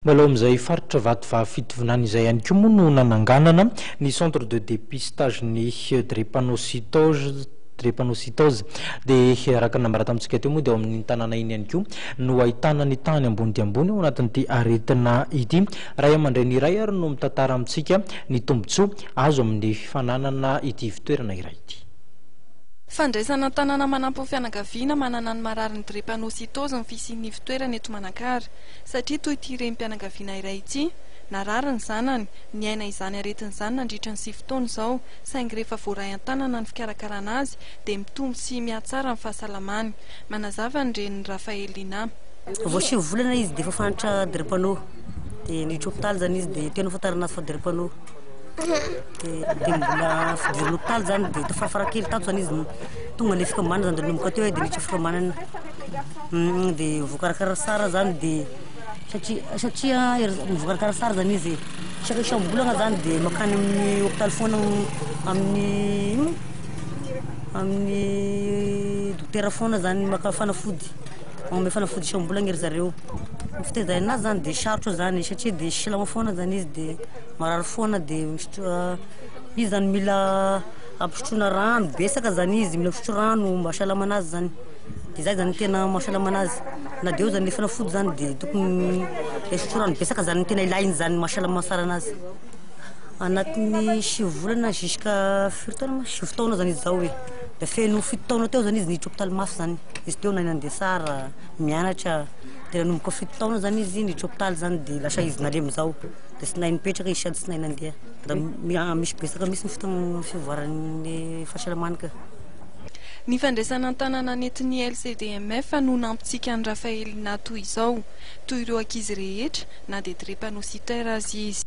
Mbola ao amin'izay faritra Vatovavy Fitovinany izay ihany koa moa no nananganana ny centre de dépistage ny drépanocytose drépanocytose. Dia araka ny nambara tamintsika teo moa dia ao amin'iny tanàna iny ihany koa no ahitana ny tahany ambony dia ambony ao anatin'ity aretina ity. Ray aman-dreny iray ary no mitantara amintsika ny tombontsoa azo amin'ny fananana ity fitoerana iray ity. Fandraisana an-tanana manampy ny fianakaviana manana ny mararin'ny drépanocytose ny fisian'ny ivon-toerana eto Manakara. Satria toy ity renim-pianakaviana iray ity, narary ny zanany, niaina izany aretina izany nandritra ny sivy taona izao, saingy rehefa voaray an-tanana ny fikarakarana azy dia mitombo sy mihatsara ny fahasalamany. Manazava ny reniny Rafaelina. Vao sivy volana izy dia efa fantatra drépano, dia niditra hopitaly izany izy dia teo nahafantarana azy fa drépano. Dia dia mbola fidirana hopitaly izany dia tao farafarakely tato izany izy no tonga ilay fikambanana izany dia nanomboka teo aho dia niditra fikambanana. Dia voakarakara tsara izany dia satria satria voakarakara tsara izany izy e. Isaky isam-bolana izany dia mankany amin'ny hopitaly foana amin'ny ino moa amin'ny dokotera foana izany maka fanafody. Manome fanafody isam-bolana ry zareo. Ny fitaizana anazy izany dia sarotra izany satria dia silamo foana izany izy dia marary foana dia misotroa izy izany mila ampisotroina rano betsaka izany izy, mila misotro rano mba hahasalama anazy izany. Dia izay izany no tena mahasalama anazy. Na dia eo izany ilay fanafody izany dia tokony ilay misotro rano betsaka izany no tena ilainy izany mahasalama tsara anazy. Anatin'ny sivy volana jusqu'à firy taona moa? Sivy taona izany izy izao e. Dia feno fito taona teo izany izy niditra hopitaly mafy izany. Izy teo nahay nandeha tsara, mianatra. Dia nanomboka fito taona izany izy niditra hopitaly izany dia lasa izy nalemy izao. Dia tsy nahay nipetraka izy sady tsy nahay nandeha. Da misy betsaka mihitsy ny fotoana fivoaran'ny fahasalamany ka. Ny fandraisana an-tanana nentin'ny LCDMF no nampitsika an'i Rafaelina toy izao, toy ireo ankizy rehetra na dia drépanocytaire aza izy.